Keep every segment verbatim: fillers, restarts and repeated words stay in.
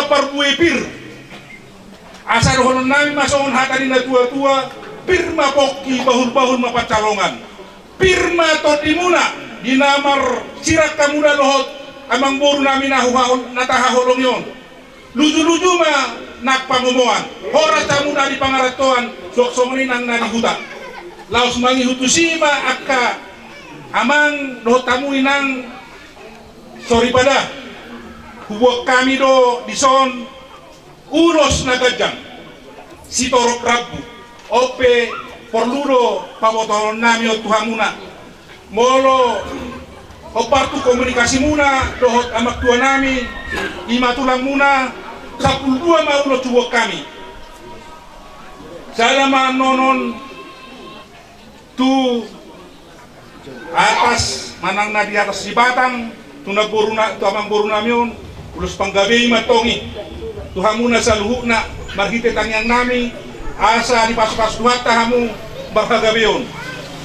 parbue pir. Asa dohonon nami ma songon hata ni na tua-tua: Pir ma pongki, bahul-bahul ma pansalongan. Pir ma tondimuna di na marsirang hamuna dohot amangboru nami na huha-, na tahaholongi on. Luju-luju ma nang pangomoan, horas hamuna di pangarantoan, suang songon i nang na di huta. Laos mangihut tusi ma angka amang dohot hamu inang soripada. Huboan hami do dison ulos na ganjang, sitorop rambu. On pe porlu do pabotohon nami on tu hamuna. Molo hombar tu komunikasimuna dohot amangtua nami, i ma tulangmuna, sampulu dua ma ulos huboan hami. Sada ma annon on tu atas manang na di atas di batang, tu na boru na, tu amangboru nami on, ulos panggabe i ma antong i tu hamuna saluhutna, marhite tangiang nami, asa dipasu-pasu Tuhanta hamu marhagabeon.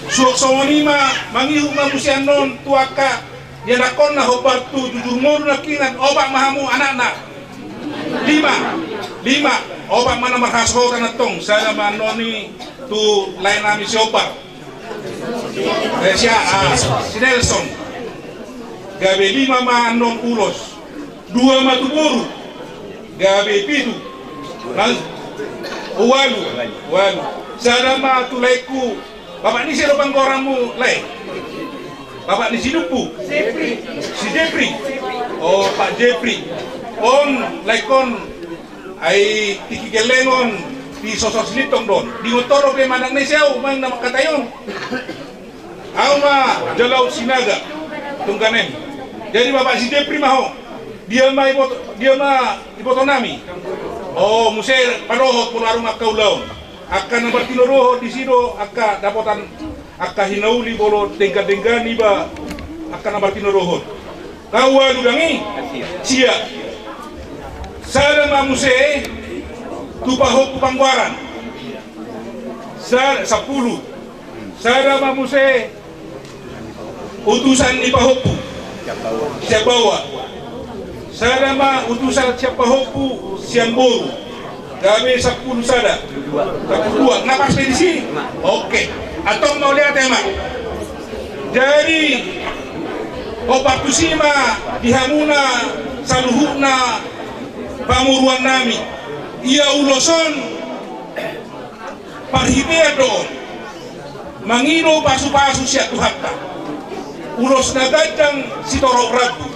Suang songon i ma mangihut ma muse annon tu angka ianakhonna, hombar tu jujur ngolu nangkiningan, opat ma hamu anakna. Lima, lima, opat ma na marhasohotan antong, sada ma annon i tu lae nami si Ombar. Eh, si, ah, si Nelson. Gabe lima ma annon ulos. Dua ma tu boru. Gabe pitu. Nang, ualu. Ualu. Sada ma tu laengku. Bapak ni ise do panggoaranmu, lae? Bapak ni si Dumpu? Jepri. Si Jepri? Oh, Pak Jepri. On, laengkon. Ai tingki gelleng on, di Soso Silintong do on. Di Montoro pe manang na ise au, manang na mangkatai on. Au ma Jalaut Sinaga, Tungganen. Jadi Bapak si Jepri ma ho. Dia ma iboto, dia ma iboto nami. Oh, muse padohot molo adong angka ulaon. Angka na martinodohon disi do, angka dapotan, angka hinauli molo denggan-denggan iba, angka na martinodohon. Ualu dang i? Sia. Sada ma muse tu pahompu panggoaran. Sa-, sampulu. Sada ma muse utusan ni pahompu sian Baoa. Sada ma utusan sian pahompu sian boru. Gabe sampulu sada. Sampulu dua. Nga pas be disi? Oke. Antong mauliate ma. Jadi, hombar tusi ma di hamuna saluhutna pamoruan nami. Ia ulos on parhitean do on. Mangido pasu-pasu sian Tuhanta. Ulos na ganjang sitorop rambu.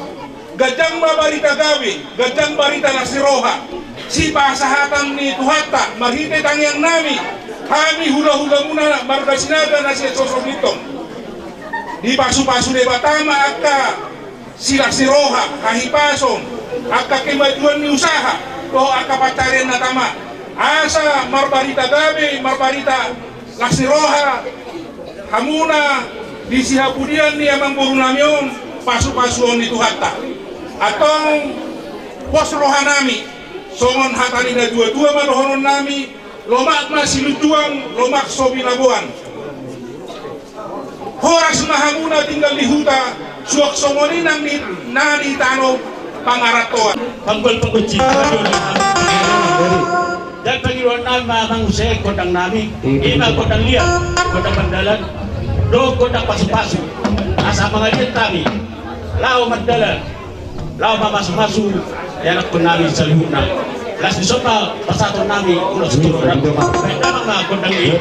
Ganjang ma barita gabe, ganjang barita las ni roha. Sipasahaton ni Tuhanta, marhite tangiang nami, hami hula-hulamuna marga Sinaga na sian Soso Silintong. Dipasu-pasu Debata ma angka silas ni roha, hahipason, angka kemajuan ni usaha, dohot angka pansarian na tama. Asa marbarita gabe, marbarita las ni roha, hamuna di sihapudian ni amangboru nami on, pasu-pasuon ni Tuhanta. Antong pos roha nami, songon hata ni na tua-tua ma dohonon nami, lomak ma silunjuang, lomak so binaboan. Horas ma hamuna tinggal di huta, suang songon i nang di, na di tano pangarantoan. Panggual pangguci. Dan pangidoan nami ma muse gondang nami, i ma gondang liat, gondang pandalan, dohot gondang pasu-pasu. Asa mangaliat hami laho mandalan, laho mamasu-masu ianakhon nami saluhutna. Las ni son ma pasahaton nami ulos tu roha. Baen damang ma gondang i.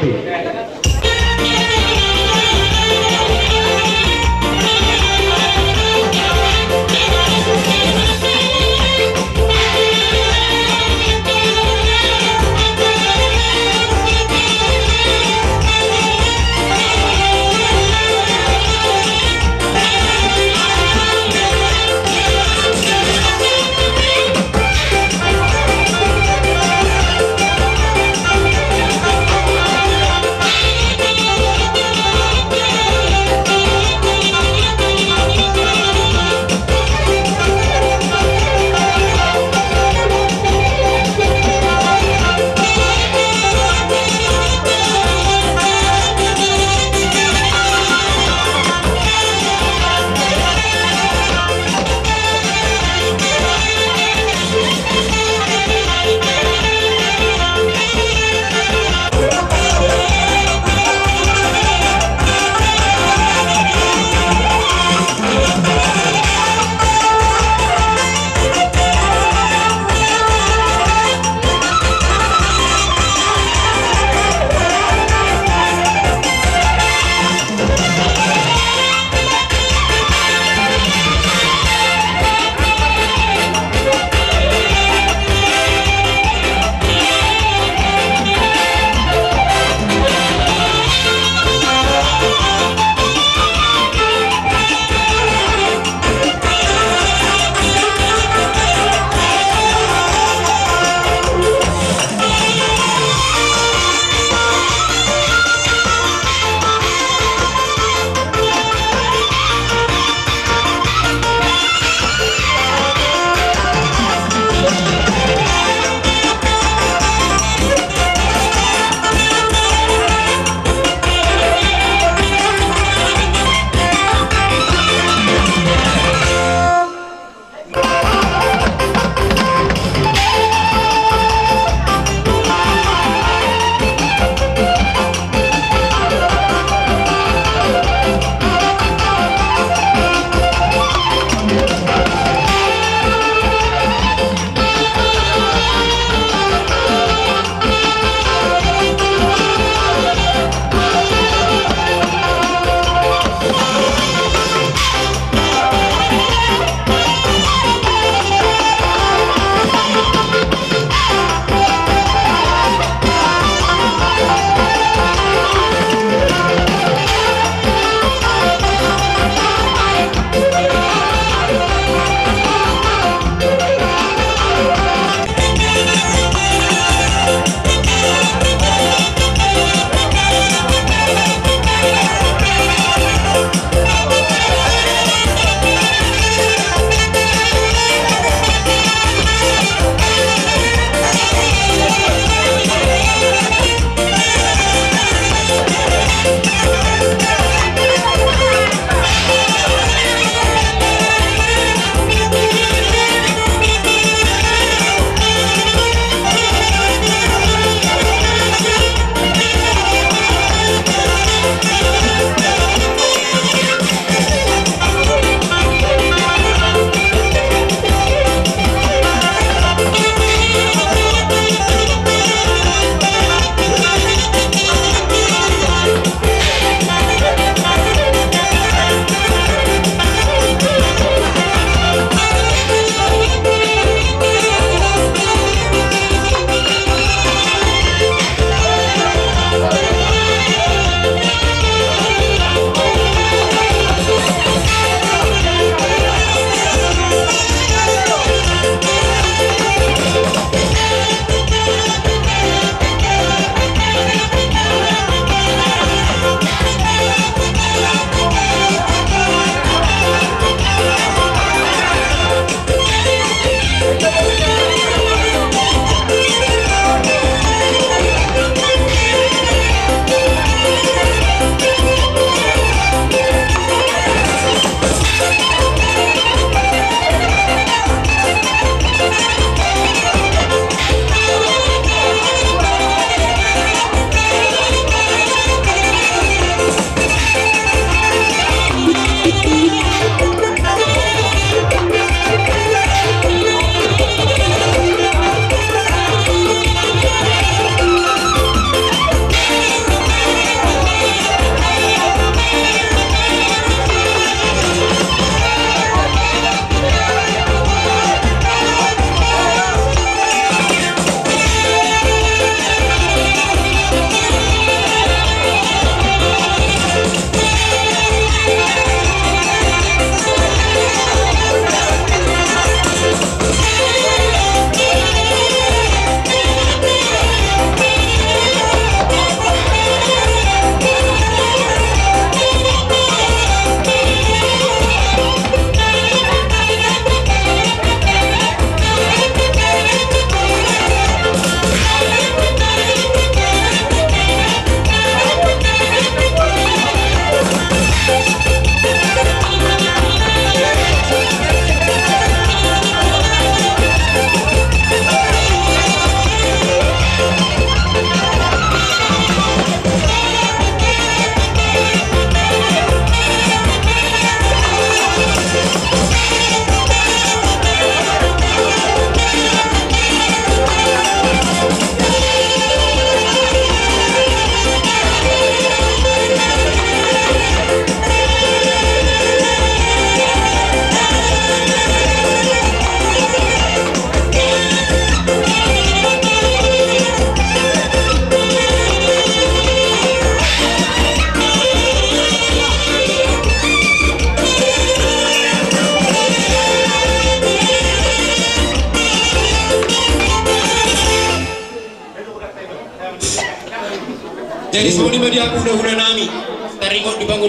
Jadi songon i ma di hamu hulahula nami, taringot di bangun